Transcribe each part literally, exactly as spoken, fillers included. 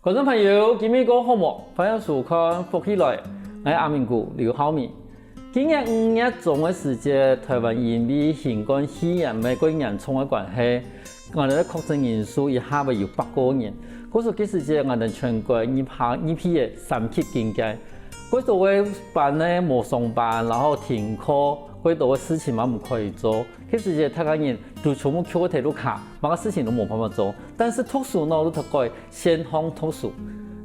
觀眾朋友，今晡日過好無？歡迎收看《福氣來》，𠊎係阿明牯劉浩明。今年五月中个時節，臺灣因為新冠肺炎个過嚴重个關係，𠊎等个確診人數一下仔有百過人。故所該時節，𠊎等全國入下，入去个三級警戒。過多个班呢無上班，然後停課，過多个事情嘛毋可以做。該時節大家人都全部囥在屋下，麼个事情都無辦法做。但是讀書呢，都讀過 線上讀書。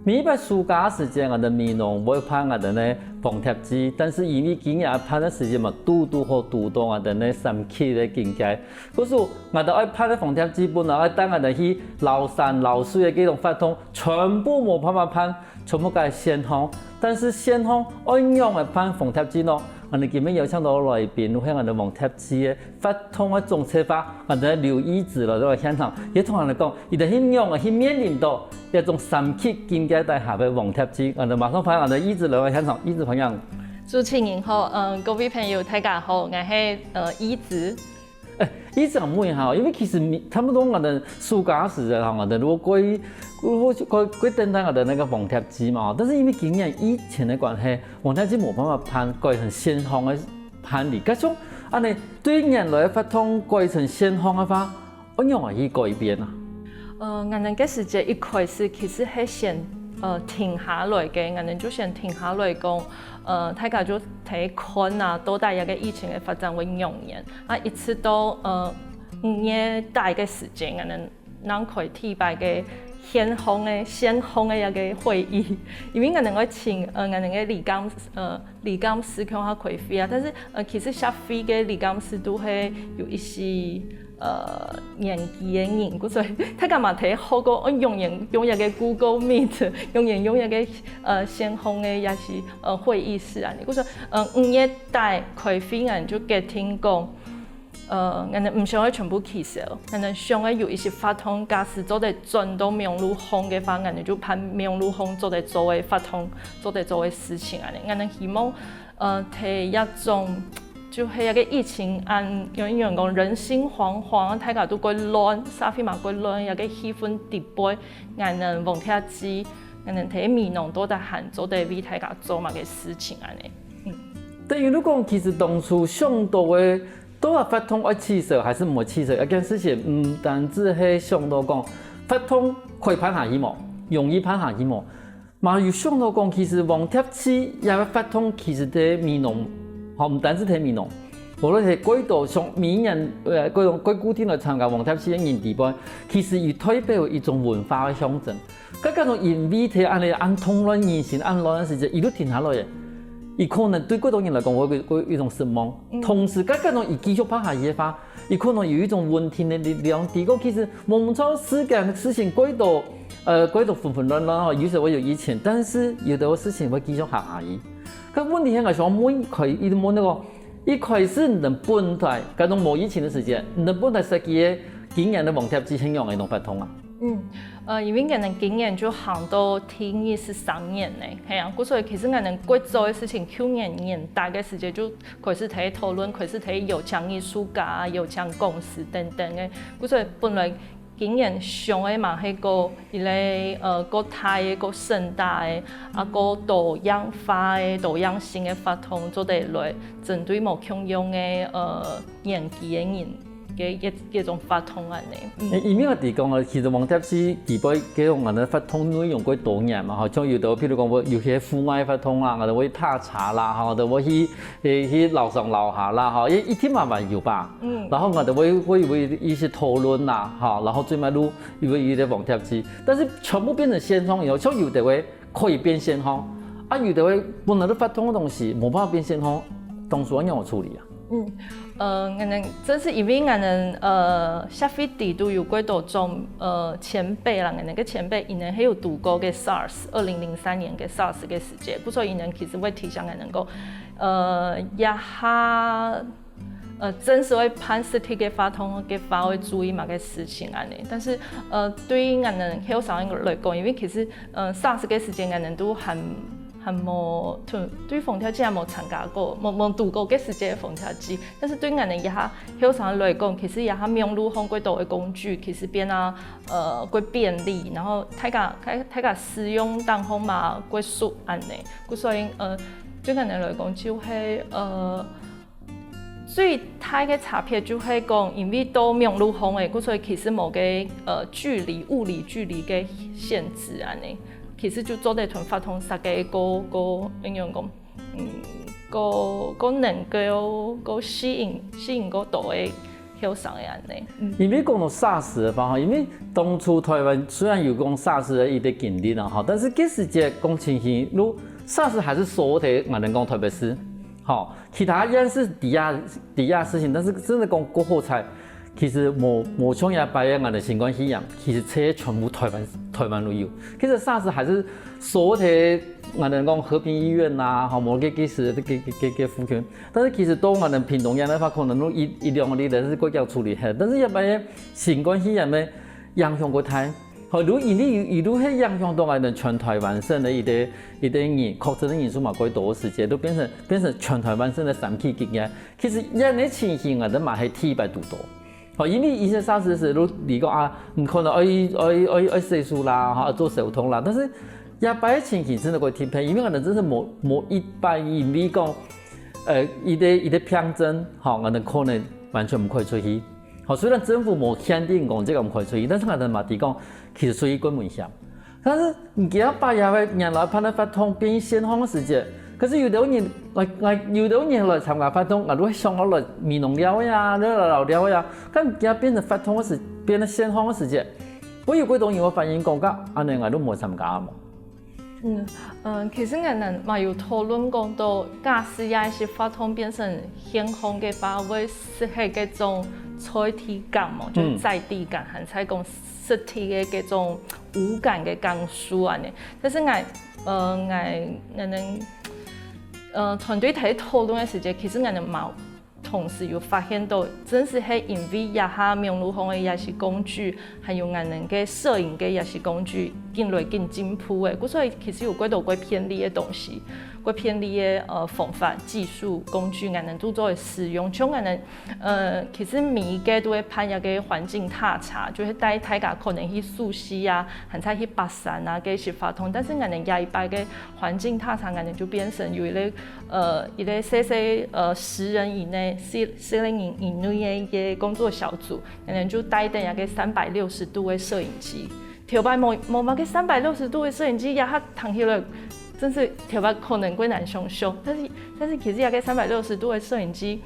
每一擺暑假時節，𠊎等美濃會辦𠊎等个黃貼節，但是因為今年辦个時節嘛，堵堵好堵到𠊎等个三級个警戒。故所，𠊎等愛辦个黃貼節，本來愛帶𠊎等去遶山遶水个該種活動，全部無辦法辦，全部改線上。但是線上愛仰仔辦黃貼節呢？𠊎等今晡日邀請到來賓，係𠊎等黃貼節个 活動个總策劃，𠊎等劉義植來到現場，也同𠊎等講，佢等係仰仔去面臨到這種三級警戒底下个黃貼節。𠊎等馬上歡迎𠊎等義植來到現場，義植歡迎。主持人好，嗯，各位朋友大家好，𠊎係呃義植。誒，義植問一下哦，因為其實你差不多𠊎等暑假時節哈，𠊎等都過過過等待𠊎等个黃貼節嘛，但是因為今年疫情个關係，黃貼節無辦法辦，改成線上个 辦理。該像恁仔，對原來个活動改成線上个話，愛仰仔去改變啊？呃，𠊎等該時節一開始其實係先呃停下來个，𠊎等就先停下來講，呃，大家就睇看啊，到底這個疫情个發展會仰仔，啊，一直到呃五月底个時節，𠊎等 正開第一擺个線上个線上个一個會議，因為𠊎等愛請呃𠊎等个理監呃理監事共下開會啊，但是呃其實協會个理監事都係有一些呃年紀个人，故所大家嘛聽學過，哦，用用用一個Google Meet，用用用一個呃線上个也是呃會議室啊，故所呃五月底開會，𠊎等就決定講， 呃，𠊎等毋想愛全部取消，𠊎等想愛有一些活動，假使做得轉到網路項个話，𠊎等就辦網路項做得做个活動，做得做个事情恁仔。𠊎等希望，呃，在這種就係一個疫情恁，有有人講人心惶惶，大家都過亂，社會嘛過亂，一個氣氛底背，𠊎等黃貼節，𠊎等在美濃到底還做得為大家做麼个事情恁仔。嗯。等於你講，其實當初想到个 到底活動愛取消還係毋愛取消？這件事情毋單止係想到講活動可以辦下去無，容易辦下去無，嘛有想到講，其實黃貼節這個活動其實在美濃，吼，毋單止在美濃，無論係幾多像每年呃幾多幾固定來參加黃貼節个人底背，其實佢代表一種文化个象徵。 該該種因為在恁仔恁動亂、人心恁亂个時節，佢就停下來了。佢可能對幾多人來講，會有會有一種失望。嗯。同時，該該種佢繼續辦下去个話，佢可能有一種穩定个力量。知講其實無毋著，世間个事情幾多，呃，幾多紛紛亂亂吼，有時會有疫情，但是有兜事情會繼續行下去。該問題係𠊎想問，可以一直問該個，一開始你等本來，該種無疫情个時節，你等本來設計个今年个黃貼節係仰仔一種活動啊？ 嗯，呃，因為𠊎等今年就行到第二十三年了，係啊，故所其實𠊎等過早个事情，舊年年底个時節就開始在討論，開始在邀請藝術家啊，邀請公司等等个。故所本來今年想个嘛係過一個呃過大个、過盛大个，啊過多樣化个、多樣性个活動做得來針對無共樣个呃年紀个人。 个一一種活動恁仔。嗯。因為𠊎知講啊，其實黃貼節底背个𠊎等活動內容過多元嘛，吼，像有兜，譬如講，𠊎有些戶外活動啦，𠊎等會踏查啦，吼，𠊎等會去去去遶山遶下啦，吼，一一定嘛嘛有吧。嗯。然後𠊎等會會會一些討論啦，吼，然後最尾就會有一個黃貼節，但是全部變成線上以後，像有兜會 可以變線上，啊有兜會本來都活動个東西，無辦法變線上，當初愛仰仔處理啊？嗯，呃，𠊎等正係因為𠊎等呃協會底肚有幾多種呃前輩啦，𠊎等个前輩佢等係有堵過个SARS，二零零三年个SARS个時節，故所佢等其實會提醒𠊎等講，呃，這下 呃，正式會辦實體个活動个話，會注意麼个事情恁仔。但是，呃，對於𠊎等後生人來講，因為其實，呃，SARS个時間𠊎等都還還無對對紅條季還無參加過，無無堵過該時節个紅條季。但是對𠊎等這下後生來講，其實這下網路項過多个工具，其實變啊，呃，過便利，然後大家大大家使用當中嘛過熟恁呢。故所以呃，對𠊎等來講就係呃。 最大个差別就係講，因為到網路項个，故所以其實無个呃距離物理距離个限制恁呢，其實就做得同活動設計个个个，仰般講，嗯，个个能夠个吸引吸引个多个後生个恁呢。因為講到SARS个話吼，因為當初台灣雖然有講SARS个一個經歷啦吼，但是該時節講情形，如SARS還係鎖在𠊎等講台北市，吼。 其他縣市在這在這事情，但是真个講過好彩，其實無無像這擺个𠊎等新冠肺炎，其實這全部台灣台灣都有。其實SARS還係鎖在𠊎等講和平醫院吶，吼，無个个時个个个个附近。但是其實到𠊎等屏東縣个話，可能都一一兩個禮拜係過較處理忒。但是這擺个新冠肺炎个影響過大。 好，如因為一路係影響到𠊎等全台灣省个一個一個人確診个人數嘛過多个時節，都變成變成全台灣省个三級警戒。其實恁樣个情形，𠊎等嘛係第一擺堵到。好，因為以前SARS時，如你講啊，你可能愛愛愛愛洗手啦，哈，做手動啦，但是這擺个情形真个會特別，因為𠊎等真係無無一擺因為講，呃，一個一個病症，哈，𠊎等可能完全毋可以出去。 好，雖然政府無限定講這個毋可以出去，但是𠊎等嘛知講，其實出去更危險。但是你今擺這個原來辦个活動變線上个時節，可是有兜人來來有兜人來參加活動，𠊎都會想要來美濃尞个啊，來尞尞个啊。但今變成活動个時，變成線上个時節，會有幾多人會反映講，該恁樣𠊎都無參加無。 嗯嗯，其實𠊎等嘛有討論講到，假使這一些活動變成線上个話，會失去該種在地感無，就係在地感，還係講實體个該種無感个感受恁呢。但是𠊎呃𠊎𠊎等呃團隊在討論个時節，其實𠊎等嘛 同時有發現到，正式係因為這下網路項个這些工具，還有𠊎等个攝影个這些工具，緊來緊進步个，故所以其實有幾多幾便利个東西，幾便利个呃方法、技術、工具，𠊎等都做得使用。像𠊎等呃，其實每一個都會辦一個環境踏查，就係帶大家可能去熟悉啊，還係去爬山啊，該些活動。但是𠊎等這一擺个環境踏查，𠊎等就變成有一個 呃，一個細細呃十人以內，十十人以以內个一個工作小組，𠊎等就帶等一個三百六十度个攝影機。頭擺無無麼个三百六十度个攝影機，這下聽起來，真是頭擺可能會難想像。但是但是其實這個三百六十度个攝影機，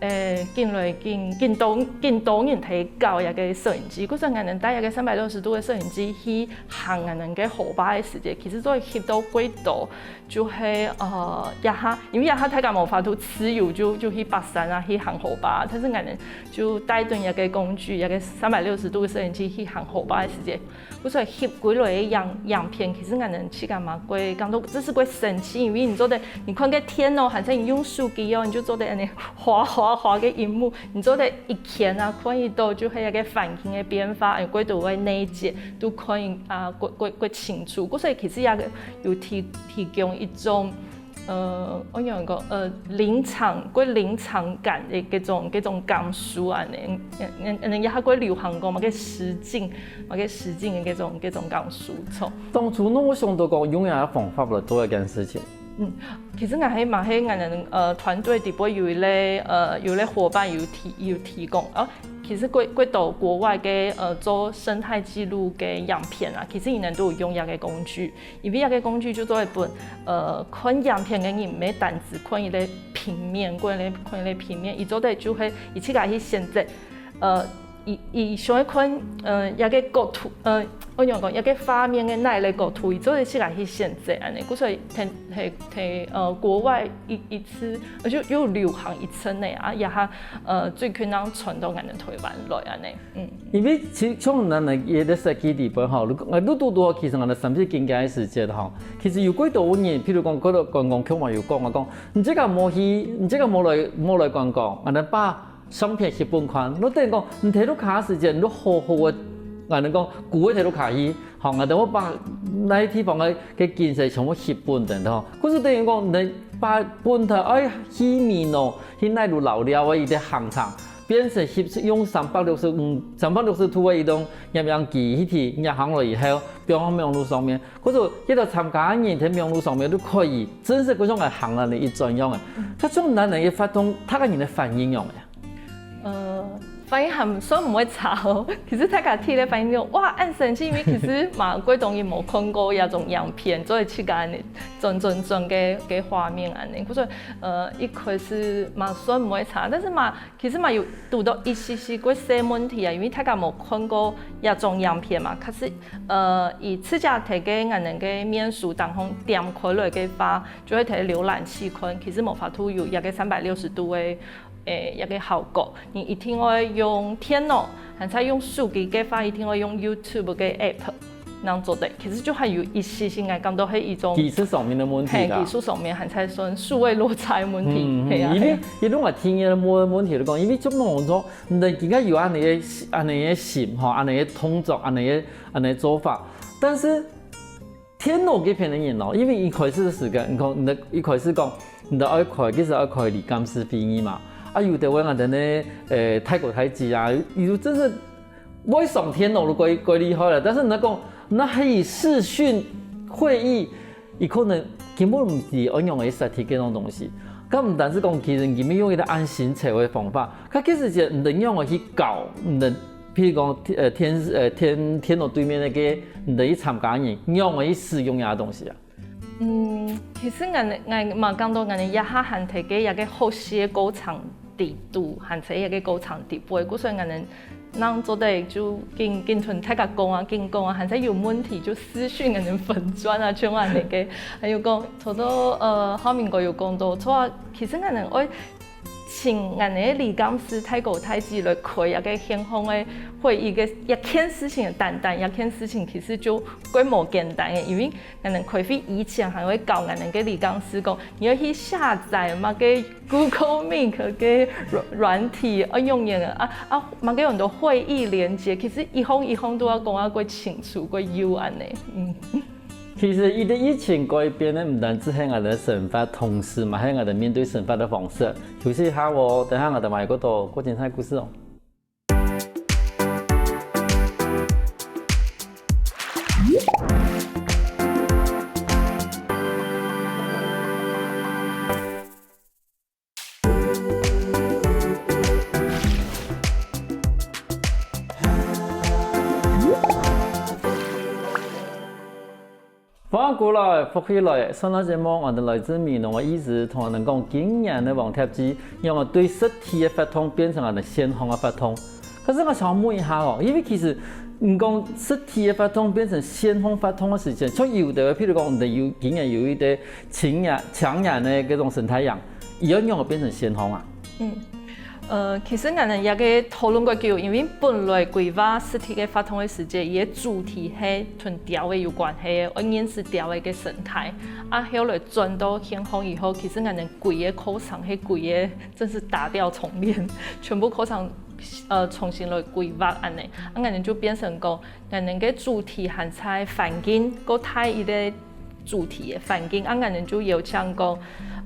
誒，緊來緊緊多緊多人在搞這個攝影機，故所𠊎等帶這個三百六十度个攝影機去行𠊎等个河壩个時節，其實做得翕到幾多 就係呃這下，因為這下大家無法度自由就就去爬山啊，去行河壩，但是𠊎等就帶等這個工具，這個三百六十度个攝影機去行河壩个時節，故所以翕歸來个影影片，其實𠊎等自家嘛會感到這係會神奇，因為你做得你看該天哦，還係你用手機哦，你就做得恁樣滑滑滑个螢幕，你做得一看啊，看得到就係一個環境个變化，有幾多个細節都看得啊，過過過清楚，故所以其實這個 有提提供一種呃，仰般講呃臨場，過臨場感个該種該種感受恁呢，恁恁恁也較過流行講麼个實境，麼个實境个該種該種感受，著。當初仰會想到講用這個方法來做一件事情？嗯，其實𠊎係嘛係𠊎等呃團隊底背有一個呃有一個伙伴有提有提供，哦，其實過過多國外个呃做生態記錄个影片啊，其實佢等都有用這個工具。 因為這個工具就做得分呃看影片个人，毋係單只看一個平面，看一個看一個平面，佢做得就係佢自家去選擇，呃，佢佢想愛看呃這個角度，呃，仰般講，這個畫面个哪一個角度，佢做得自家去選擇恁呢。故所以在在在呃國外一一直呃就又流行一陣呢啊，這下呃最近正傳到𠊎等台灣來恁呢。 因為其實像𠊎等个設計底背吼，你你堵堵其實𠊎等三級警戒个時節吼，其實有幾多人，譬如講，幾多觀光局嘛有講啊，講你這個無去，你這個無來無來觀光，𠊎等把相片翕分你看。你等於講你在屋下个時節，你好好个 𠊎等講，古个鐵路卡去，吼，𠊎等會把該地方个个景色全部翕本等吼。故所等於講，你把本來愛去美濃，去哪路遶尞个一個行程，變成翕用三百六十五、三百六十度个一種攝影機去提攝行來以後，放到網路上面。故所一個參加个人在網路上面都可以真實个像𠊎行个一轉樣个。佢種難个一發動，大家人个反應樣个。 呃，反應還算毋會差哦。其實大家第一個反應就，哇，恁神奇，因為其實嘛，幾多人無看過這種影片，做得自家恁樣轉轉轉个个畫面恁樣。所以，呃，一開始嘛算毋會差，但是嘛，其實嘛有堵到一息息个細問題啊，因為大家無看過這種影片嘛，可是，呃，佢自家在个𠊎等个面書當中點開來个話，就會在瀏覽器看，其實無法度有這個三百六十度个 誒，一個效果。你一定愛用電腦，還係用手機个話，一定愛用YouTube个app，恁樣做得。其實就還有一息息，𠊎感覺係一種技術上面个問題啦。嘿，技術上面還在算數位落差个問題。嗯，嗯，係啊，因為，係啊。因為𠊎聽个問，問題就講，因為就問講，你應該有恁樣个，恁樣个心吼，恁樣个動作，恁樣个，恁樣个做法，但是 電腦該片个人哦，因為一開始个時間，你看，你一開始講，你愛開，其實愛開理監事會議嘛。啊，有个話，𠊎等呢，誒，大哥大姊啊，有真係會上電腦都怪，怪厲害了。但是你講，你係以視訊會議，佢可能根本毋知愛用个實體該種東西。該毋單是講，其實佢們用一個恁新潮个方法，佢其實就毋知用个去搞，毋知 譬如講，呃，電，呃，電，電腦對面个該，你等去參加个人，仰般去使用這東西啊？嗯，其實𠊎，𠊎嘛講到𠊎這下還在該一個學習个過程底肚，還在一個過程底背，故所𠊎恁樣做得就緊，緊同大家講啊，緊講啊，還在有問題就私訊𠊎等粉專啊，像恁樣个，還有講，頭頭，呃，浩明哥有講到，說其實𠊎等愛 請𠊎等个理監事大哥大姊來開一個線上个會議个一件事情，單單一件事情其實就幾無簡單个，因為𠊎等開會以前還會教𠊎等个理監事講，你愛去下載麼个Google Meet个軟，軟體，愛用个啊，啊，麼个有很多會議連結，其實一項一項都愛講啊，幾清楚，幾幼恁樣，嗯。 其實，一個疫情改變个，毋單只係𠊎等个生活，同時嘛係𠊎等面對生活个方式。休息一下哦，等下𠊎等還有過多過精彩故事哦。 歡迎過來，福氣來！上段節目，𠊎等來自美濃个醫師同𠊎等講，今年个黃帖季，仰般對實體个活動變成𠊎等線上个活動。可是𠊎想問一下哦，因為其實你講實體个活動變成線上活動个時間，像有个，譬如講，你等有今年有一個青年，青年个這種生態營，佢愛仰般變成線上啊？嗯。 呃，其實𠊎等也个討論過久，因為本來規劃實體个活動个時節，佢个主題係同鳥仔有關係个，愛認識鳥仔个生態。啊，後來轉到線上以後，其實𠊎等規个課程係規个真是打掉重練，全部課程，呃，重新來規劃恁樣。啊，𠊎等就變成講， 𠊎等个主題還在環境，過大一個主題个環境，啊，𠊎等就邀請講，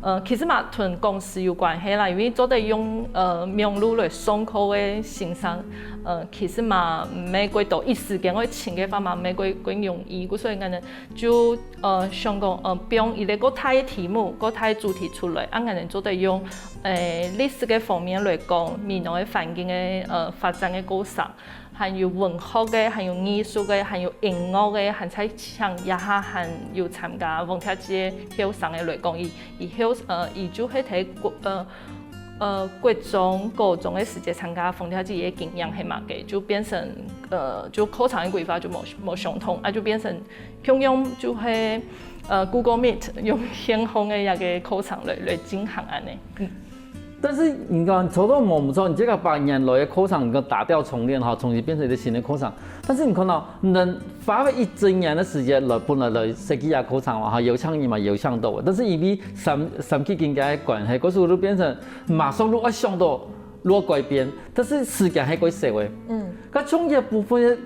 呃，其實嘛同講師有關係啦，因為做得用，呃，網路來上課个先生，呃，其實嘛毋係幾多，一時間愛請个話嘛毋係幾，幾容易，故所以𠊎等就，呃，想講，呃，放一個過大个題目，過大个主題出來，啊，𠊎等做得用，呃，歷史个方面來講，美濃个環境个，呃，發展个過程。 還有文學个，還有藝術个，還有音樂个，還在請這下還有參加黃帖季个後生个來講，佢，佢後，呃，佢就係在國，呃，呃，國中、高中个時節參加黃帖季个經驗係麼个，就變成，呃，就課程个規劃就無，無相同，啊，就變成共樣就係，呃，Google Meet用線上个一個課程來，來進行恁樣。嗯。 但是你講，做到無毋錯，你這個把原來个課程你講打掉重練哈，重新變成一個新的課程。但是你看到，你能花費一整年的時間來，本來來設計啊課程嘛哈，邀請你嘛邀請到的，但是因為三，三級警戒的關係，可是我就變成馬上就愛想到，落改變，但是時間係過少个。嗯，該從這部分，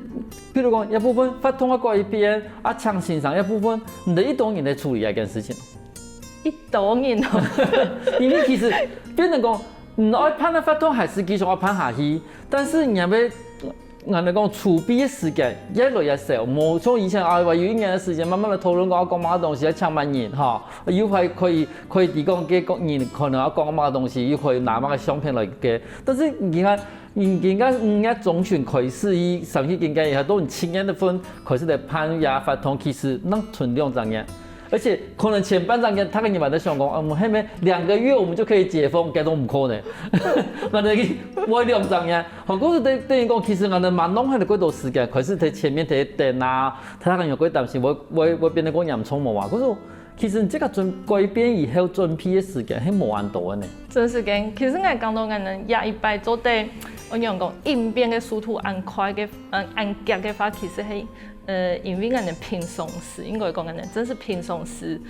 譬如講，這部分活動个改變，啊，請先生這部分，你等一多人來處理這件事情。一多人哦，因為其實變成講，嗯，愛辦个活動還是繼續愛辦下去，但是你要，𠊎等講籌備个時間越來越少，無像以前啊，有一年个時間，慢慢个討論講要講麼个東西，要請麼人哈，又還可以可以提供給人可能要講麼个東西，又可以拿麼个相片來給，但是你看。 應該五月中旬開始，佢三級警戒以後，到七月份開始來辦這活動，其實能存兩隻月，而且可能前半隻月，大家人嘛在想講，啊，我們後面兩個月我們就可以解封，該都毋可能。𠊎等會兩隻月，好，故所等等於講，其實𠊎等嘛浪費了幾多時間，開始在前面在等啊，大家有幾擔心，會會會變得過嚴重無啊？可是 其實你這個準改變以後準備个時間係無恁多个呢。準時間，其實𠊎講到𠊎等這一擺做得，𠊎仰講應變个速度恁快个，嗯，恁遽个話，其實係，呃，因為𠊎等平常時，應該講𠊎等真係平常時，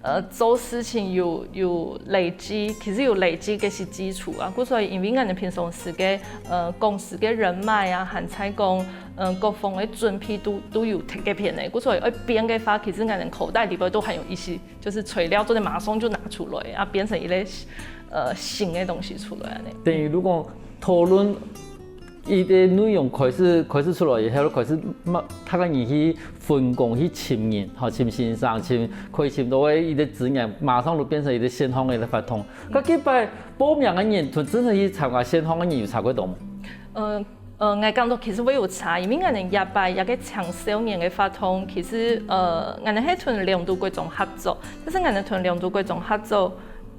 呃，做事情有有累積，其實有累積个係基礎啊，故所以因為𠊎等平常時个，呃，公司个人脈啊，還在講，嗯，各方个準備都都有特別片个，故所以愛變个話，其實𠊎等口袋裡背都還有一些。 就是材料做得馬上就拿出來，啊，變成一個呃新个東西出來恁樣。等於如果討論一個內容開始開始出來以後，開始嘛，大家人去分工去尋人，吼，尋先生，尋可以尋到个一個資源，馬上就變成一個線上个一個活動。該這擺報名个人同真正去參加線上个人有差幾多無？嗯， 呃，𠊎感覺其實會有差，因為𠊎等這擺這個青少年个活動，其實呃，𠊎等係同兩都國中合作，但是𠊎等同兩都國中合作，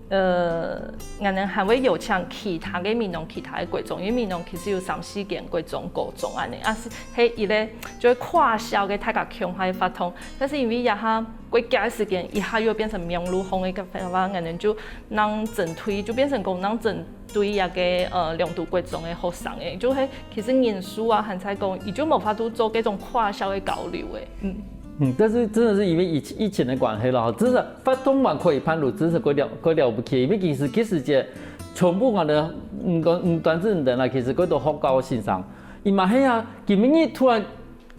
呃，𠊎等還會邀請其他个美濃其他个國中，因為美濃其實有三四間國中、高中恁樣，啊係係一個就係跨校个大家共下个活動，但是因為這下過遽个時間，一下又變成網路項个个話，𠊎等就能針對，就變成講能針 對這個呃兩都國中个學生个，就係其實人數啊，還在講，佢就無法度做這種跨校个交流个，嗯。嗯，但是真的是因為疫疫情的關係啦，真的活動還可以辦到，真是過了過了不起。因為其實其實這全部𠊎等，嗯，講嗯，單只你等啦，其實過多學校个先生，佢嘛係啊，今晡日突然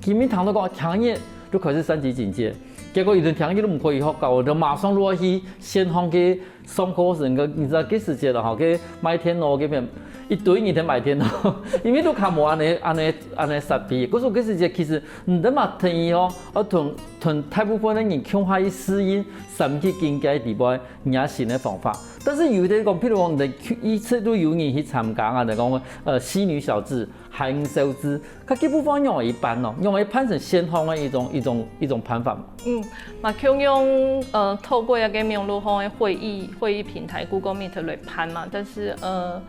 今晡日聽到講聽日就開始三級警戒，結果佢等聽日都毋可以學校，就馬上落去線上去 上課時，你知道該時節了吼，該賣電腦該片一堆人在賣電腦，因為都較無恁樣恁樣恁樣設備。可是該時節其實你等嘛同意哦，要同同大部分个人共下去適應三級警戒底背，你也新个方法。但是有一點講，譬如講，你等一直都有人去參加啊，你講呃，戲女小子、韓小子， 佢基本上仰會辦哦，仰會辦成線上个一種一種一種辦法嘛。嗯，嘛共樣呃，透過一個網路項个會議會議平台Google Meet來辦嘛，但是呃，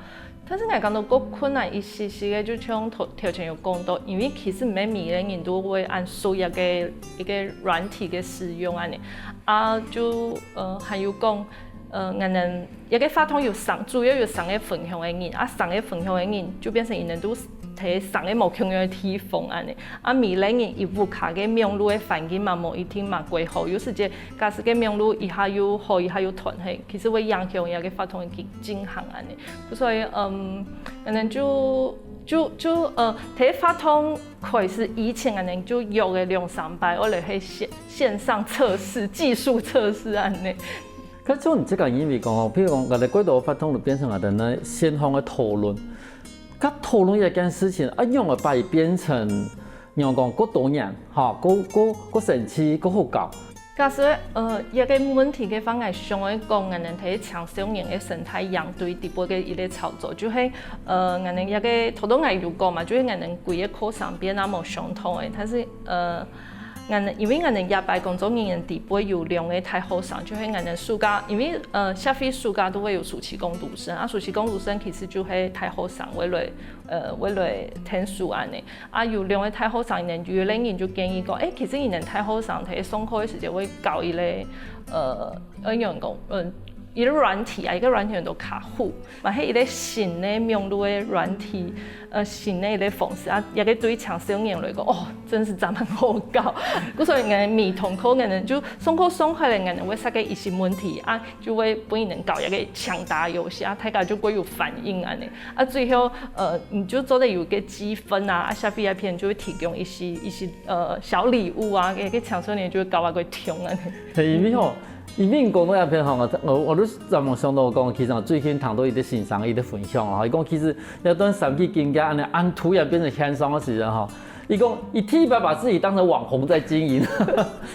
但是𠊎感覺較困難一些些个，就像頭頭前有講到，因為其實毋係每個人都會恁熟一個一個軟體个使用恁樣，啊就呃還有講呃，𠊎等 這個活動有三，主要有三個分享个人，啊三個分享个人就變成佢等都在三個無共樣个地方恁樣。啊每個人佢屋下个網路个環境嘛無一定嘛蓋好，有時節假使个網路一下又好，一下又斷忒，其實會影響這個活動个進進行恁樣。所以嗯，𠊎等就就就呃，在活動開始以前，𠊎等就約个兩三擺，愛來去線線上測試、技術測試恁樣。 該像你這個因為講吼，譬如講，𠊎等過多活動就變成𠊎等个線上个討論。該討論這件事情，啊仰會把佢變成，仰講過多元，吼，過過過生趣，過好搞。假使呃，這個問題个話，𠊎想愛講，𠊎等在青少年个生態營隊底背个一個操作，就係呃，𠊎等這個頭先𠊎有講嘛，就係𠊎等規個課程變啊無相同个，但是呃。 𠊎等因為𠊎等這擺工作人員底背有兩個大學生，就係𠊎等暑假，因為呃，社會暑假都會有暑期工讀生，啊暑期工讀生其實就係大學生會來呃會來聽書恁樣。啊有兩個大學生，佢等有個人就建議講，誒，其實佢等大學生在上課个時節會搞一個呃，呃，仰講，嗯，一个软体啊，一个软体很多卡户，嘛，係一个新的网络的软体，呃，新的一个方式啊，也个对青少年来讲，哦，真是咱们好搞。故所以，我们每堂课，我们就上课上下来，我们会设个一些问题啊，就会分人搞一个抢答游戏啊，大家就会有反应啊呢。啊，最后，呃，你就做得有个积分啊，啊，下面一篇就会提供一些一些呃小礼物啊，给给青少年就会搞啊个痛啊呢。因为吼，因为讲到一篇吼，我我都专门想到讲，其实最近听到一个先生一个分享啊，伊讲其实要等三级警戒安尼安突然变成线上的时候哈，伊讲伊第一把把自己当成网红在经营，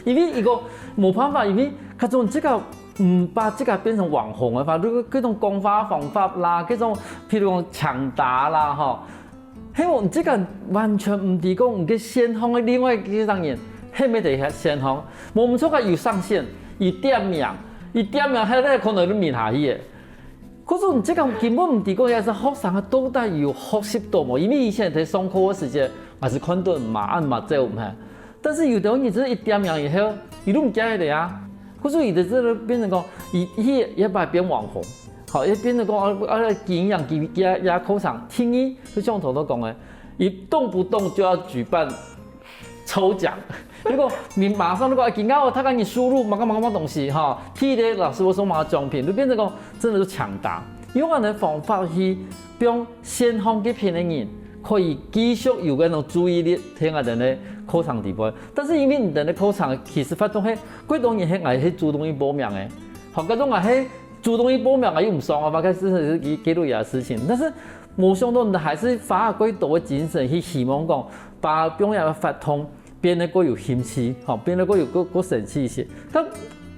因为伊讲没办法，因为他从这个嗯把这个变成网红的话，如果各种讲话方法啦，各种譬如讲抢答啦哈。 嘿，你这个完全毋知讲你个线上个另外一个人，係毋係在线上？无毋错个有上线，有点名，有点名，还有可能你面下去个。可是你这个根本毋知讲，也是学生啊，到底有学习到无？因为以前在上课个时节，还是看到嘛，按嘛走嘛。但是有的人就是一点名以后，伊都毋记得啊。可是有的这个变成讲，伊伊也把变网红。 好，也变成讲啊啊，经营经也也课程，第二，就像头头讲个，伊动不动就要举办抽奖。如果你马上如果今天我他给你输入么个么个么个东西哈，第一个老师我送么个奖品，就变成讲真的是抢答，用恁个方法去让线上这片的人可以继续有个那种注意力，听啊人的课程底部。但是因为你等的课程其实发动系，几多人系爱系主动去报名的，好，搿种啊系。 主动去报名啊，又毋爽啊，嘛，开始是记记录个事情。但是无想到，还是花过多个精神去希望讲，把表演个活动变得过有兴趣，吼，变得过有过过生趣一些。但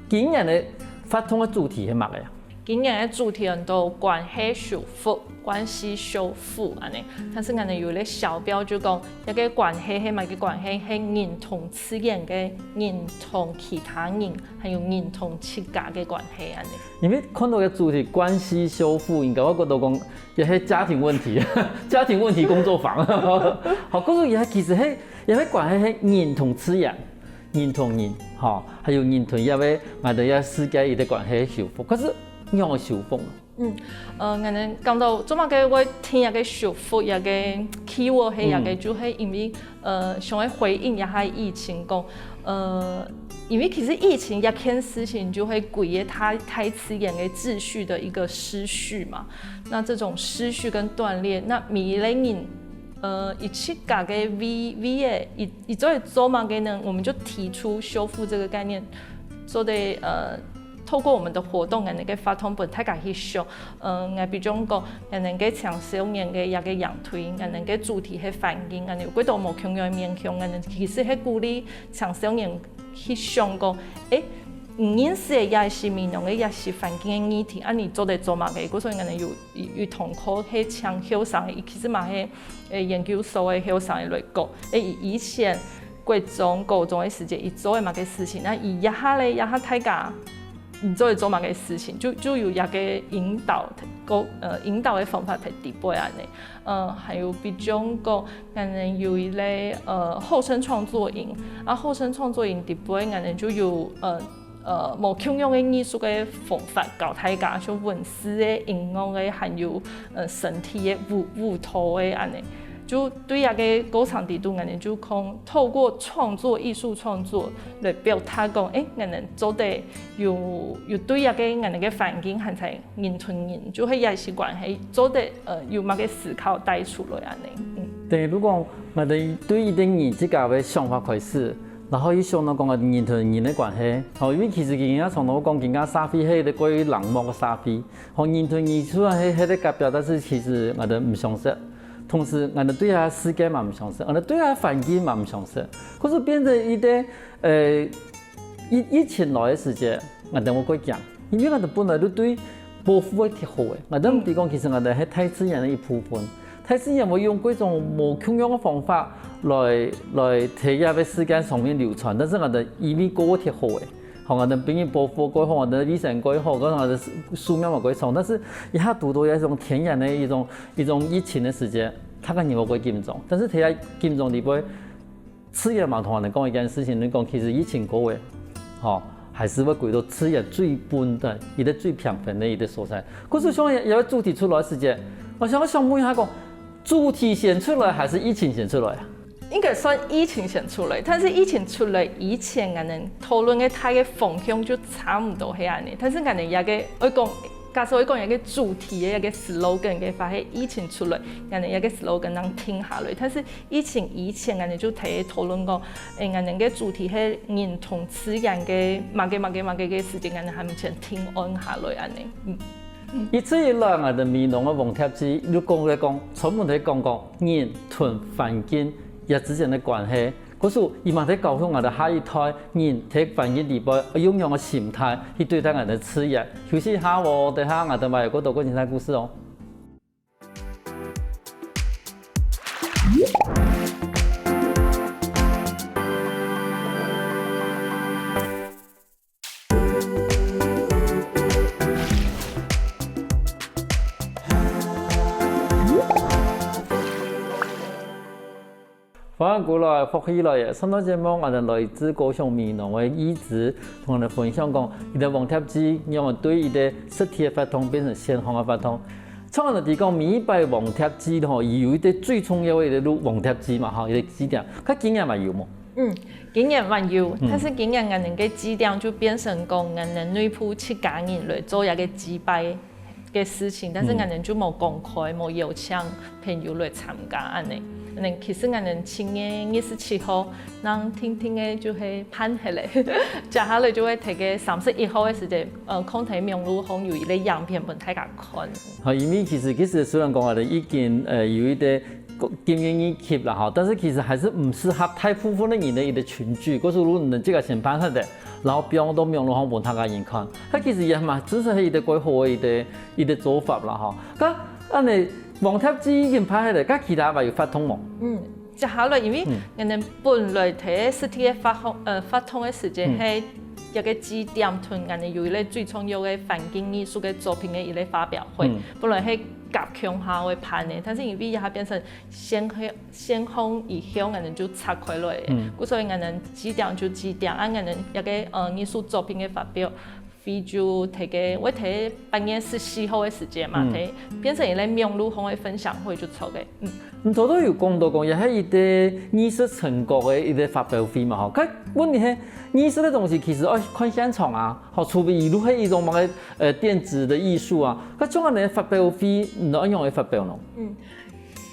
今年个活动个主题是么个呀？今年个主题很多关系修复、关系修复安尼，但是安尼有个小标就讲，这个关系系么个关系，系人同自然个，人同其他人，还有人同自家个关系安尼。 因为看到个主题关系修复，应该我觉得讲也是家庭问题，家庭问题工作坊。好，可是也其实嘿，也会管迄个人同资源，人同人，哈，还有人同也会俺的也世界一个关系修复，可是你要修复嘛？嗯，呃，俺们讲到做么个会听一个修复，一个 keyword 系一个，就系因为呃，想要回应一下疫情讲，呃，因为其实疫情一件事情就会毁了他台词演个秩序的一个失序嘛。那这种失序跟断裂，那每一个人，呃，一起搞个 V V 诶，一一做做嘛个呢，我们就提出修复这个概念，做的呃。透过我们的活动，俺个发通本大家去修，嗯，俺比如讲，俺个青少年个一个样推，俺个主题系环境，俺有几多无共样面向，俺其实系鼓励青少年去想讲，诶，你认识个也是美濃个也是环境个议题，啊，你做得做嘛个？故所俺有有同学系青后生个，其实嘛系，诶，研究所个后生个来讲，诶，以前国中、高中个时节，伊做个嘛个事情，那伊一下咧，一下大家。 你做得做么个事情，就就有一个引导，个呃引导的方法在底背安尼。呃，还有比如讲，可能有一类呃后生创作营，啊后生创作营底背可能就有呃呃无共样的艺术的方法教大家，像文字的、音乐的，还有呃身体的舞舞蹈的安尼。就对一个过程底肚，可能就讲透过创作、艺术创作来表达讲，诶，可能做得 有有对一个俺个环境，还在人同人，就会也是关系，做得呃有么个思考带出来安尼。嗯，等于如果我们对一个人自家个想法开始，然后又想到讲个人同人的关系，哦，因为其实今天从头讲，今天社会系个过于冷漠个社会，哦，人同人虽然系系在隔壁，但是其实俺都唔相识，同时俺都对啊世界嘛唔相识，俺都对啊环境嘛唔相识，可是变成一个呃。 疫疫情来个时节，俺等我过讲，因为俺等本来就对保护个忒好个，俺等毋知讲其实俺等系大自然个一部分，大自然会用各种无共样个方法来来在这个世界上面流传，但是俺等因为过个忒好个，好俺等比人保护过好，俺等卫生过好，跟俺等树苗嘛过长，但是一下堵到一种天然个一种一种疫情个时节，他个人会过紧张，但是在这紧张里背。 自然嘛同人讲一件事情，你讲其实疫情过个，吼，還係會歸到自然最本个、一個最平衡个一個所在。故所像這個主題出來个時節，𠊎想，𠊎想問一下講，主題先出來還係疫情先出來啊？應該算疫情先出來，但是疫情出來以前，𠊎等討論个大个方向就差毋多係恁仔。但是𠊎等這個愛講，假使愛講一個主題个一個slogan个話，係疫情出來，𠊎等這個slogan正定下來。但是疫情以前，𠊎等就在討論講，誒，𠊎等个主題係人同自然个麼个麼个麼个个時節，𠊎等還毋曾定案下來恁仔。嗯。一直以來，𠊎等美濃个黃帖子，就講來講，專門在講講人同環境這之間个關係。故所，佢嘛在教曉𠊎等下一代人在環境裡背，愛用樣个心態去對待𠊎等个自然。休息一下哦，等下𠊎等還有更多个精彩故事哦。 歡迎歸來，福氣來了！上段節目，𠊎等來自高雄美濃个義子，同𠊎等分享講，佢个黃帖子仰般對佢个實體个活動變成線上个活動。像𠊎等知講，每一擺黃帖子吼，佢有一個最重要个一個黃帖子嘛，吼，一個祭典。該今年還有無？嗯，今年還有，嗯。但是今年𠊎等个祭典就變成講，𠊎等內部自家人來做一個祭拜个事情，但是嗯。𠊎等就無公開，無邀請朋友來參加恁仔。恁仔，其實𠊎等七月二十七號，正定定个就係辦忒了。接下來就會在該三十一號个時節，呃，放在網路項有一個影片分大家看。好，因為其實，其實雖然講𠊎等已經，呃，有一個 經驗已久啦吼，但是其實還係毋適合大部分个人个一個群聚，故所你等自家先辦忒个，然後放到網路項分大家人看。該其實也嘛，真係一個蓋好个一個，一個做法啦吼。該恁仔，黃帖子已經辦忒了，該其他還有活動無？嗯，接下來因為嗯。𠊎等本來在實體个活動，呃，活動个時間嗯。係一個祭典同𠊎等有一個最重要个環境藝術个作品个一個發表會，嗯。本來係合共下會辦个，但是因為這下變成 線上，線上以後，𠊎等就拆開來了。嗯。故所以𠊎等祭典就祭典，啊，𠊎等這個，呃，藝術作品个發表會就在該，會在八月十四號个時間嘛，嗯。在變成一個網路項个分享會就做个。嗯。你頭頭有講到講，這係一個藝術成果个一個發表會嘛，吼。該問題係，藝術个東西其實愛看現場啊，吼，除非佢係一種麼个，呃，電子个藝術啊，該像恁仔發表會，你愛仰般發表呢？嗯。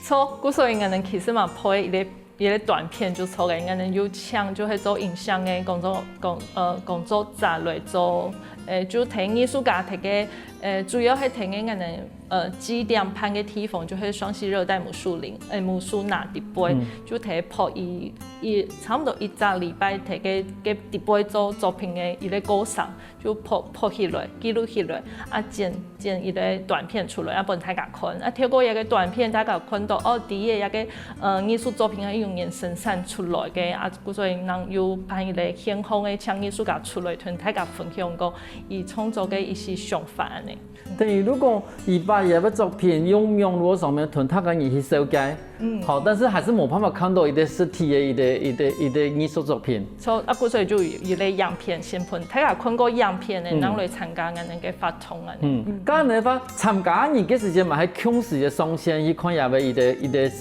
著，故所以𠊎等其實嘛拍一個，一個短片就著个，𠊎等有請就係做影像个工作，工，呃，工作者來做，呃，就在藝術家在該，呃，主要係在該𠊎等，呃，祭典辦个地方，就係雙溪熱帶榕樹林，呃，榕樹林裡背，嗯。就在拍一，一，差毋多一隻禮拜在該，該裡背做作品个一個過程。 就拍，拍起來，記錄起來，啊，剪，剪一個短片出來，啊，分大家看。啊，透過這個短片，大家看到，哦，在這個，呃，藝術作品係用人生產出來个，啊，故所以正有辦一個線上个請藝術家出來同大家分享講，佢創作个一些想法恁仔。等於如果佢把佢个作品用網路上面同大家人去紹介， 嗯。好，但是還係無辦法看到一個實體个一個，一個，一個藝術作品。著，啊，故所以就有一個影片，先分大家看過影片个，嗯。正來參加𠊎等个活動啊。嗯，嗯。該恁仔个話，參加人个時間嘛，係共時个上線去看這個一個，一個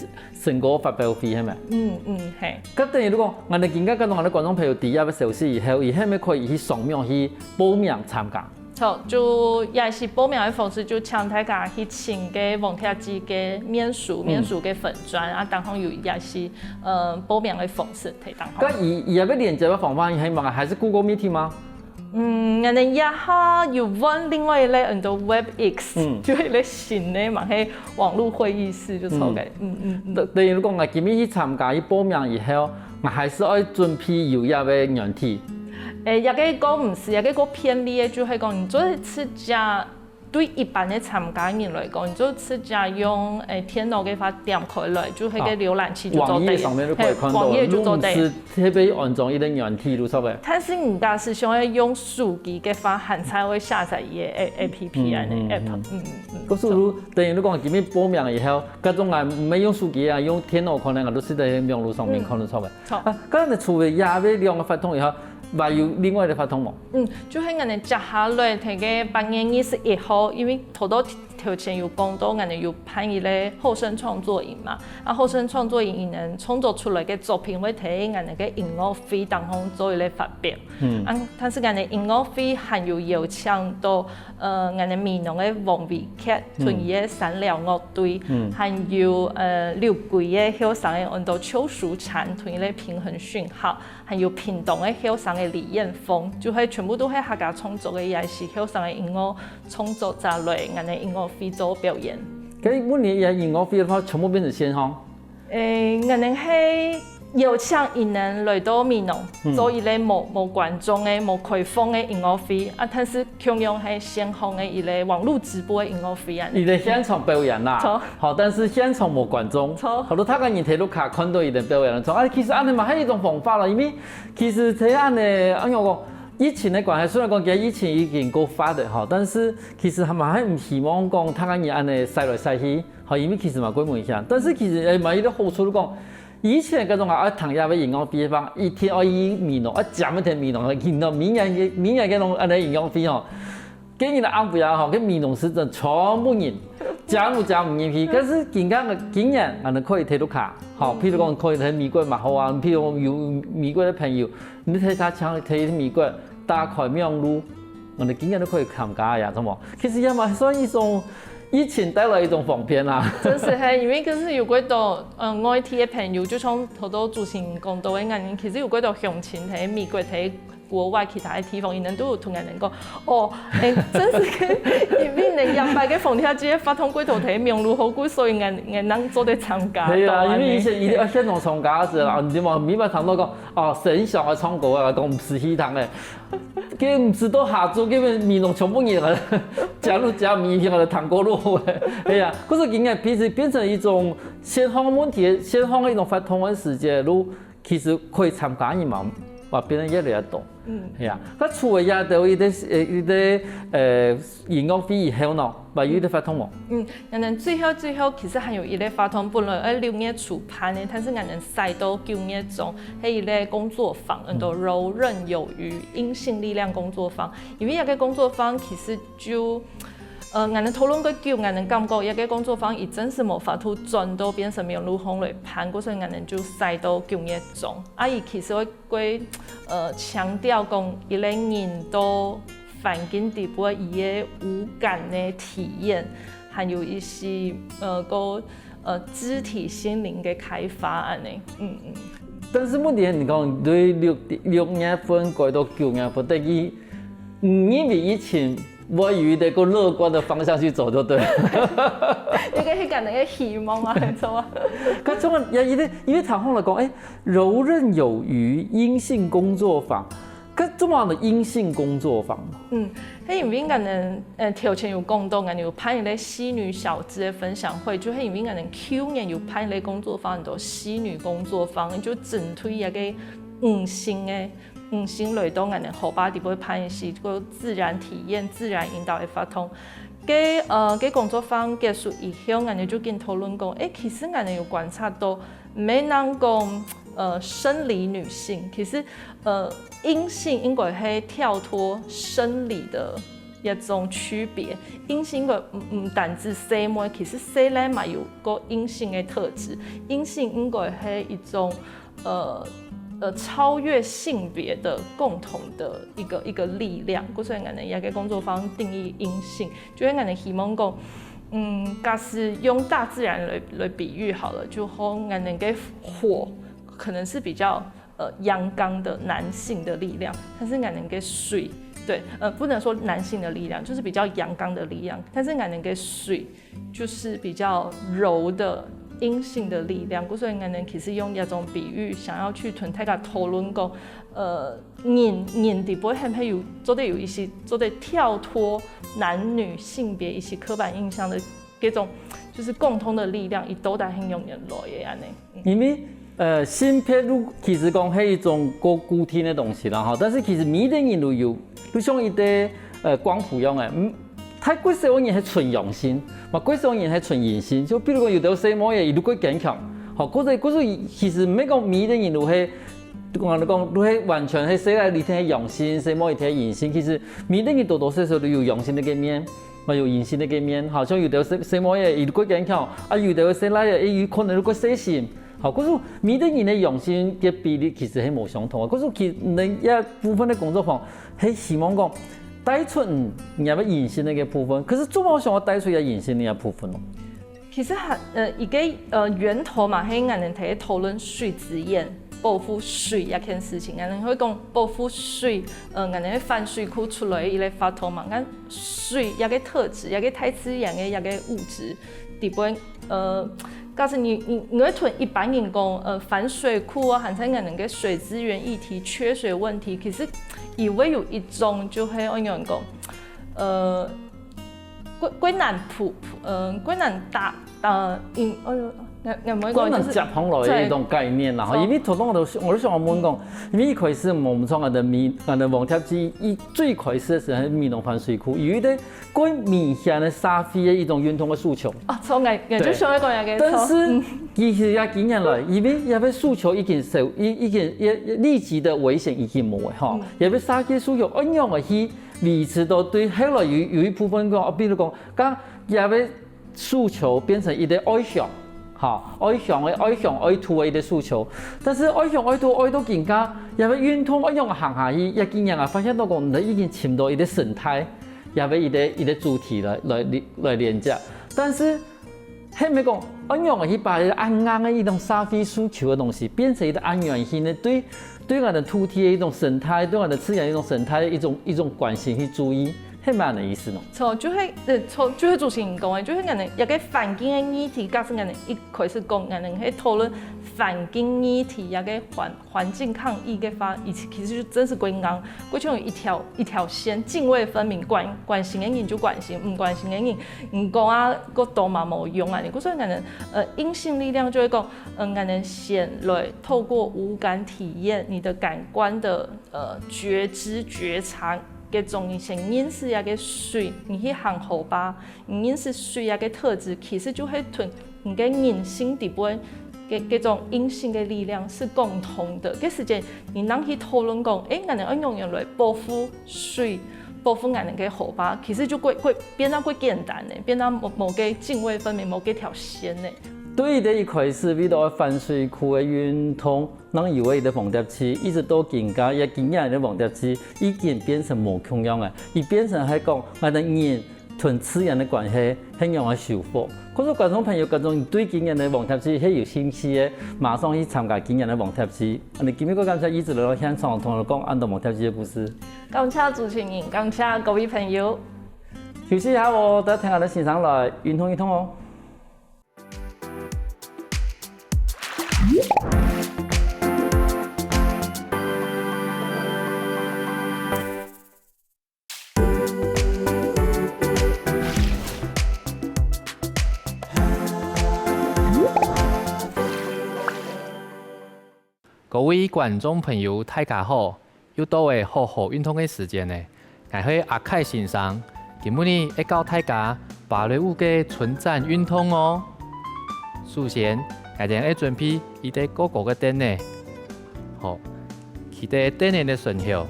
成果發表會，係無？嗯，嗯，係。該等於如果𠊎等今下看到𠊎等觀眾朋友知這個消息以後，佢係毋係可以去上網去報名參加？ 著，就也係報名个方式，就請大家去尋該黃帖子个面書，嗯。面書个粉專，啊，當中有也係，呃，報名个方式在當中。該佢，佢這個連結个方法係麼个？還係Google Meeting嗎？嗯，𠊎等這下有換另外一個安到WebEx，嗯。就係一個新个嘛，係網路會議室就著个。嗯。嗯，嗯，嗯。等，等於講𠊎今日去參加，去報名以後，𠊎還係愛準備有這個軟體。誒，這個較毋係，這個較便利个，就係講你做得自家 對一般个參加人來講，你就直接用，誒，電腦个話點開來，就該個哦，瀏覽器就做得。網頁上面就可以看到，嘿，網頁就做得。毋使特別安裝一個軟體，就著个。但是你假使想要用手機个話，還係會下載一個A-，APP恁仔，嗯，嗯，app，嗯。嗯，嗯，嗯。故所以等於你講今日報名以後，該種啊，毋係用手機啊，用電腦可能啊，都係在網路上面看得著个。嗯。著。啊，剛才除了這兩個活動以後，還有另外个活動無？嗯，就係𠊎等接下來在个八月二十一號，因為頭到頭前有講到，𠊎等有辦一個後生創作營嘛。啊，後生創作營呢，創作出來个作品會在𠊎等个音樂會當中做一個發表。嗯，啊，但是𠊎等音樂會還有邀請到，呃，𠊎等美濃个黃維傑同佢个山尞樂隊，嗯，還有呃六龜个後生个安到邱淑嬋同佢个平衡訊號。 還有屏東个後生个李彥峰，就係全部都係客家創作个，也係後生个音樂創作者來𠊎等音樂會做表演。該今年个音樂會个話，全部變成線上？誒，𠊎等係邀請佢等來到美濃，嗯，做一個無無觀眾个、無開放个音樂會啊，但是 共樣係線上个一個網路直播个音樂會啊。佢等現場表演啦，著。好，但是現場無觀眾，著。好多大家人在屋下看到佢等表演，著。啊，其實恁樣嘛，還有一種方法啦，因為其實這樣呢，哎喲，疫情个關係，雖然講今疫情已經過發了哈，但是其實還嘛還毋希望講大家人恁樣徙來徙去，好，因為其實嘛過危險，但是其實誒嘛有一個好處，就講 以前該種啊，愛聽這个音樂會个話，一定愛去美濃，愛佔一天美濃个，聽到明年个明年个攏恁樣音樂會吼。今年个暗晡夜吼，該美濃市鎮全部人，佔都佔毋入去。但是今年个今年，𠊎等可以在屋下，吼，譬如講可以在美國嘛好啊，譬如有美國个朋友，你在他鄉在美國打開網路，𠊎等今年都可以參加呀，著無？其實也嘛算一種疫情帶來一種方便啊。真是嘿，因為可是有幾多，嗯，外地个朋友，就像頭到主持人講到个，𠊎等其實有幾多鄉親在美國、在國外其他个地方，佢等都有同𠊎等講，哦，誒，真是个，因為恁樣个防疫个活動，幾多在網路好過，所以𠊎𠊎等做得參加。係啊，因為以前一定要現場參加个時候，你嘛明白聽到講，哦，神想要唱歌啊，講毋使去聽誒。 佢毋使到下晝，佢美濃全部人啊，加入加入，明天啊，糖果路，哎呀，可是今年變成變成一種線上問題，線上个一種活動个時節，都其實可以參加个人嘛，嘛變得越來越多。嗯，係啊，該除了這兜一個呃一個呃音樂會以後呢，還有一個活動無？嗯， 𠊎等最後最後其實還有一個活動，本來愛六月初辦个，但是𠊎等徙到九月中，係一個工作坊，安到柔韌有餘陰性力量工作坊。因為這個工作坊其實就，呃，𠊎等討論過久，𠊎等感覺這個工作坊已經係無法度轉到變成網路項來辦，故所以𠊎等就徙到九月中。啊，佢其實會 會呃強調講一個人到環境底背佢个五感个體驗，還有一些呃个呃肢體心靈个開發恁呢。嗯嗯。但是問題係你講對六六月份改到九月份，等於毋認為疫情會有一個樂觀个方向去走，就對了。一個係恁呢个希望啊，係無？佢從也因為因為談好來講，誒， 柔韌有餘陰性工作坊，該做麼个陰性工作坊？嗯，係因為𠊎等呃頭前有講到，𠊎等有辦一個西女小子个分享會，就係因為𠊎等舊年有辦一個工作坊，安到西女工作坊，就針對一個女性个女性來到𠊎等河壩底背辦一些个自然體驗、自然引導个活動。該呃該工作坊結束以後，𠊎等就緊討論講，誒，其實𠊎等有觀察到， 毋係單講呃生理女性，其實呃陰性應該係跳脫生理个一種區別。陰性應該毋毋單止細妹，其實細人嘛有个陰性个特質。陰性應該係一種呃呃超越性別个共同个一個一個力量。故所以𠊎等這個工作坊定義陰性，就係𠊎等希望講， 嗯，假使用大自然來來比喻好了，就講𠊎等个火可能是比較呃陽剛的男性的力量，但是𠊎等个水，對，呃，不能說男性的力量，就是比較陽剛的力量，但是𠊎等个水就是比較柔的陰性的力量。故所以𠊎等其實用這種比喻，想要去同大家討論講，呃， 人人底背係毋係有做得有一些做得跳脫男女性別一些刻板印象个這種，就是共通个力量，佢到底係仰般來个恁呢？嗯。因為呃性別就其實講係一種个固定个東西啦吼，但是其實每個人都有，就像一個呃光譜樣个，嗯， 大骨細个人係純陽性，嘛骨細个人係純陰性。就比如講有兜細妹仔，佢就較堅強，吼，或者或者其實毋係講每個人都係講來講，都係完全係細倈一定係陽性，細妹一定係陰性。其實每個人多多少少都有陽性个面，嘛有陰性个面。好像有兜細細妹仔，佢過堅強，啊有兜細倈仔，佢可能都過細心。好，故所每個人个陽性个比例其實係無相同个。故所其實這部分个工作坊係希望講，帶出你个陰性个部分，可是做麼个想愛帶出這陰性个部分咯？ 其實還，呃，一個，呃，源頭嘛，係𠊎等在討論水資源、保護水這件事情。𠊎等會講保護水，呃，𠊎等係反水庫出來个一個法度嘛。𠊎水這個特質，這個大自然个這個物質，底背，呃，假使你，你，你會同一般人講，呃，反水庫啊，還係𠊎等个水資源議題、缺水問題，其實佢會有一種就係，仰般講，呃， 過，過難普，嗯，過難打，呃，應，哎喲，𠊎，𠊎毋會講，過難接上來个一種概念啦，吼。對。因為頭先𠊎都，𠊎都想問講，因為一開始𠊎等從𠊎等美，𠊎等黃貼機，一最開始个時候係美濃反水庫，有一個過明顯个社會个一種運動个訴求。哦，著，𠊎，𠊎就想要講這個，對。但是，著，嗯。其實這幾年來，因為這個訴求已經少，已，已經，也，也立即个危險已經無了，吼。嗯。這個社會訴求，仰般个去 維持到對後來有，有一部分講，哦，比如講，該這個訴求變成一個愛鄉，吼，愛鄉个，愛鄉愛土个一個訴求。但是愛鄉愛土愛到今下，這個運動愛仰行下去，這幾年啊，發現到講，你已經尋到一個生態，這個一個，一個主題來，來，來連接。但是 係毋係講，仰般去把一個恁硬个一種社會訴求个東西，變成一個恁軟性个，對，對𠊎等土地个一種生態，對𠊎等自然个一種生態个一種，一種關心去注意，係毋係恁个意思呢？著，就係，呃，著，就係主持人講个，就係𠊎等這個環境个議題，假使𠊎等一開始講，𠊎等係討論環境議題，這個環 環境抗議个話，佢其，其實就真係過硬，過像一條，一條線，涇渭分明，關，關心个人就關心，毋關心个人，你講啊，過多嘛無用啊。故所𠊎等，呃，陰性力量就會講，嗯，𠊎等先來透過五感體驗，你的感官的，呃，覺知、覺察，該種你先認識這個水，你去行河壩， 你認識水啊个特質，其實就係同你个人性底背个，該種陰性个力量是共通个。該時節，你正去討論講，欸，𠊎等愛仰般來保護水，保護𠊎等个河壩，其實就過，過，變到過簡單了，變到無，無該涇渭分明，無該條線了。對於這一開始，為了反水庫个運動， 正有个一個黃貼機，一直到今下，這幾年个黃貼機已經變成無共樣了。佢變成係講，𠊎等人同自然个關係係仰般修復。故所觀眾朋友，假使你對今年个黃貼機係有興趣个，馬上去參加今年个黃貼機。恁呢今晡日感謝一直來到現場同𠊎講恁多黃貼機个故事。感謝主持人，感謝各位朋友。休息一下哦，等下𠊎等先生來運動一動哦。 各位觀眾朋友，大家好！又到了好好運動个時間了。𠊎係阿凱先生，今晡日愛教大家芭蕾舞个伸展運動哦。首先，𠊎等愛準備一個高高个凳仔。好，企在凳仔个脣頭，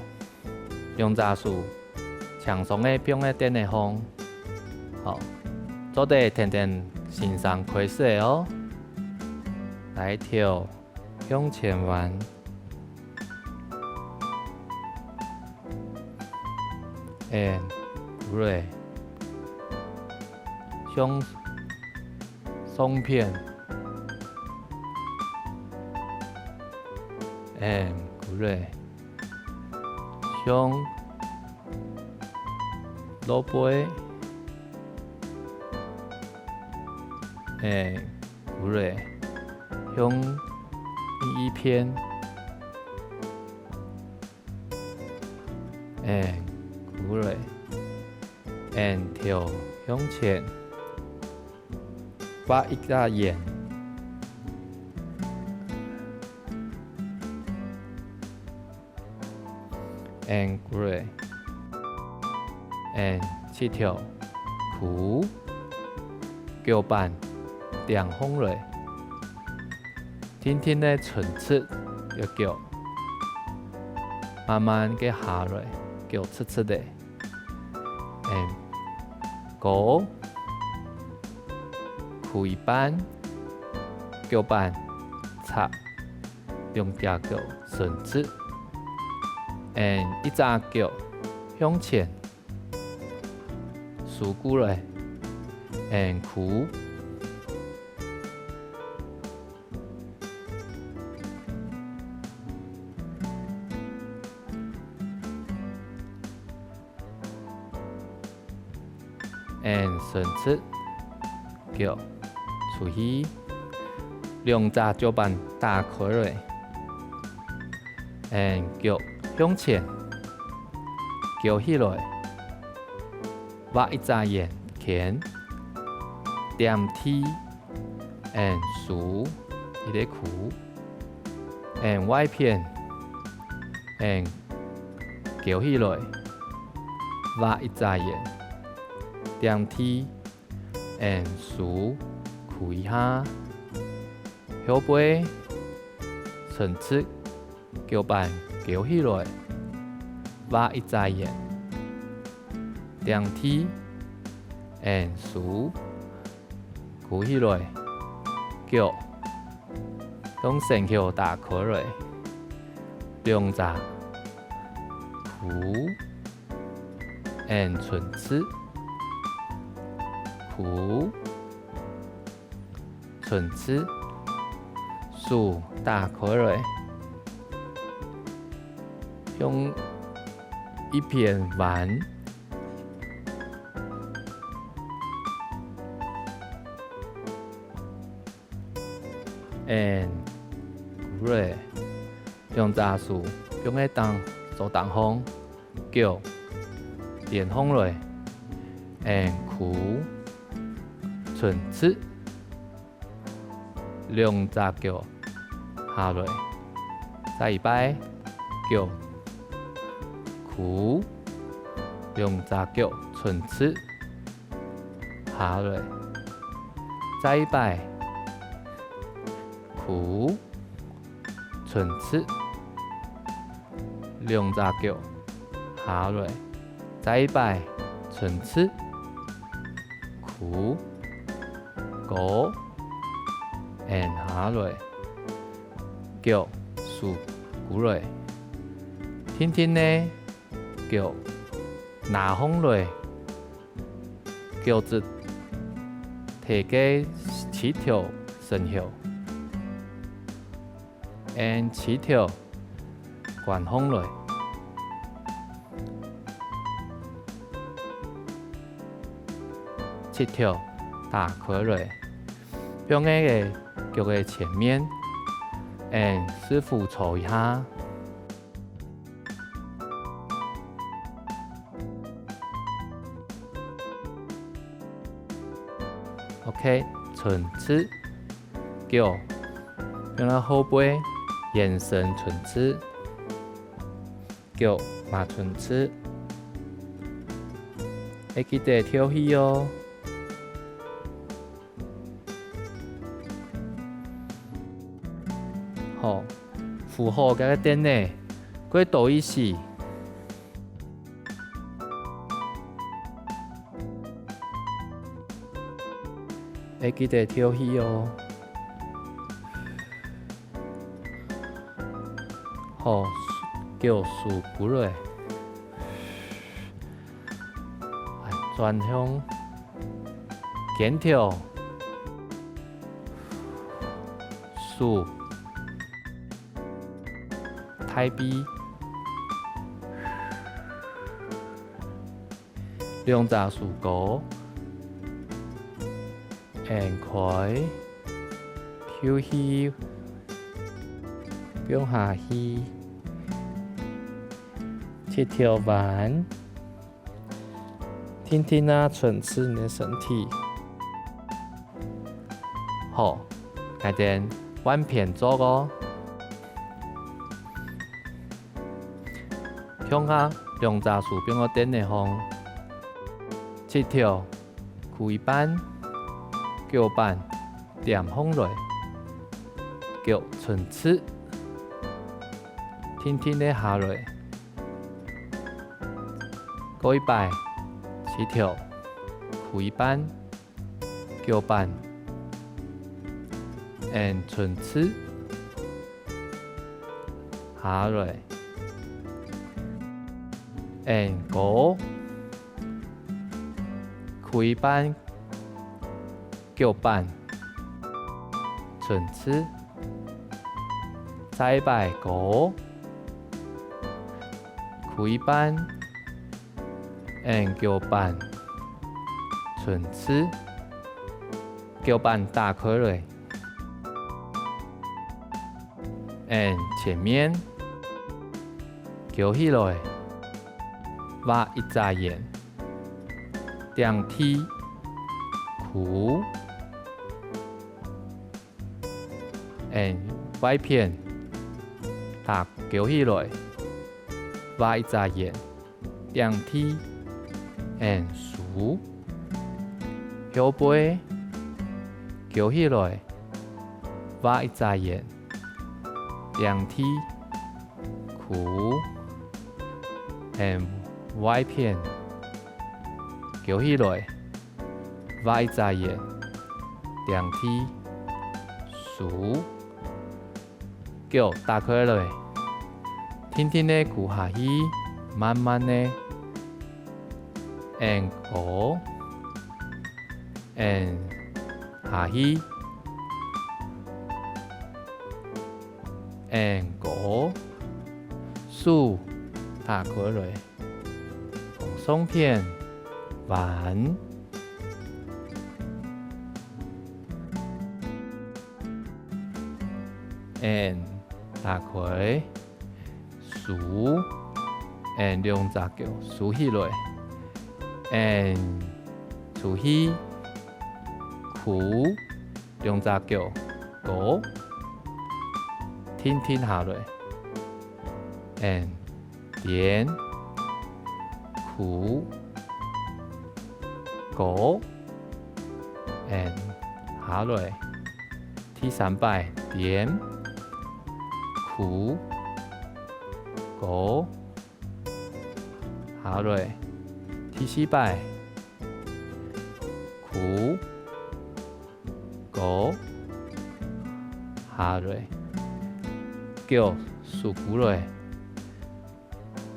兩隻手輕鬆个放在凳仔項。好，做得跈等先生開始了哦。來，頭向前彎。 And right。向上片。And right。向落背。And right。向另一片。 And right。And頭向前，畫一個圓。And right。And膝頭跍，腳盤頂䟘來。 定定仔伸直右腳。慢慢个下來，腳直直个。And高，跍一半，腳板插，兩隻腳伸直。And一隻腳向前，收過來，and跍。 And伸直，腳出去，兩隻腳板打開來，and腳向前，翹起來，畫一隻圓圈，點地，and收一個跍。 And外片，and翹起來，畫一隻圓，點地，and收，跍一下。後背伸直，腳板翹起來，畫一隻圓，點地，and收， 跍起來，腳向身後打開來，兩隻跍，and伸直，跍，伸直，手打開來，向一片彎。 And跍來，兩隻手放在凳，桌頂項，腳連䟘來，and跍，伸直，兩隻腳下來，再一擺，腳跍，兩隻腳伸直， 下來，再一擺，跍，伸直，兩隻腳下來，再一擺，伸直，跍，高，and下來，腳收過來，定定仔，腳拿䟘來。 腳趾貼个膝頭脣後，and膝頭關䟘來，膝頭打開來，放在个腳个前面，and屎朏搓一下。 OK，伸直，腳放到後背，圓身伸直，腳嘛伸直，愛記得敨氣哦。 好，扶好該个凳仔，過倒一息。愛記得敨氣哦。好，腳收過來。 轉向肩頭、手、大髀，兩隻手高， 掀開，敨氣，放下去，膝頭彎，定定仔伸直你个身體。好，𠊎兜換片做哦。向下，兩隻手放到凳仔項，膝頭 跍一半，腳板踮䟘來，腳伸直，定定仔下來，過一擺，膝頭，跍一半，腳板，and伸直，下來，and高，跍一半， 腳板，伸直，再擺高，跍一半，and腳板，伸直，腳板打開來，and前面，翹起來，畫一隻圓。 點地，跍，and外片，踏翹起來，畫一隻圓，點地，and收，後背，翹起來，畫一隻圓，點地， 跍，and外片，翹起來，畫一隻圓，點地，收，腳打開來，定定仔跍下去，慢慢仔，and高，and下去。 and高，手打開來，向上片彎，and打開，收，and兩隻腳收起來，and出去，跍， 兩隻腳高，定定下來，and點，跍，高，and下來。第三擺，點，跍，高，下來。第四擺，跍， 高，下來，腳收跍來，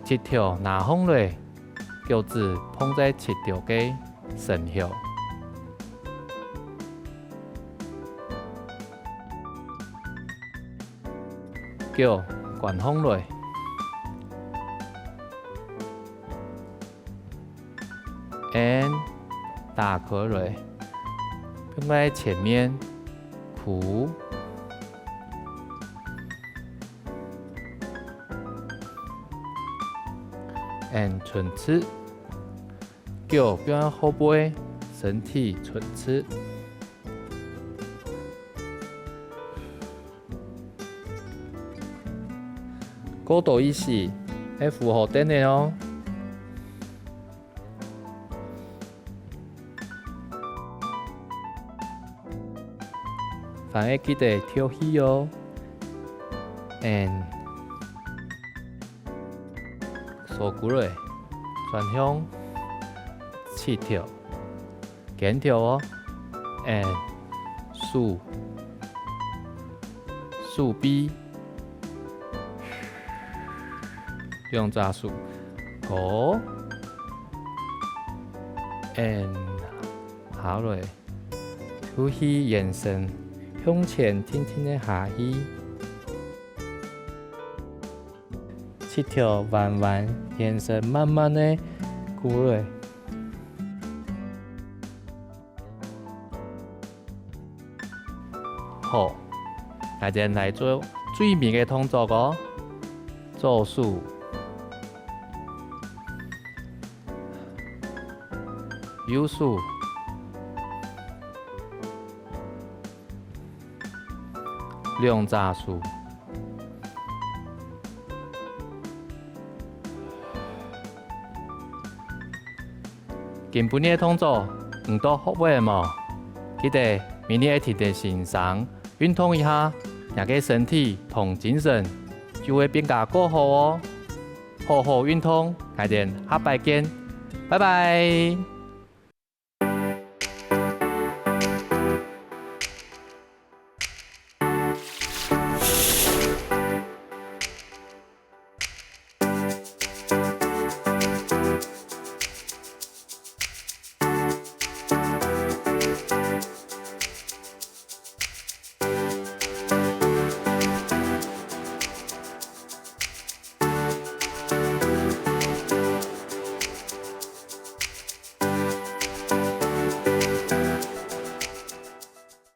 膝頭拿䟘來，腳趾碰在膝頭个脣後。腳關䟘來。 and打開來，放在前面，跍，and伸直，腳放後背，身體伸直。 高度意識，愛扶好凳仔哦。還愛記得敨氣哦。And 收跍來，轉向膝頭、肩頭哦，and手、手臂，兩隻手高，and下來，吐氣，圓身向前定定仔下去。 膝頭彎彎，圓身慢慢仔跍落。好，𠊎兜來做最尾个動作哦，左手、右手、兩隻手。 今晡日个動作，你兜學會了無？記得每日愛定定先生運動一下，若个身體同精神就會變加過好哦。好好運動，𠊎兜下擺見，拜拜。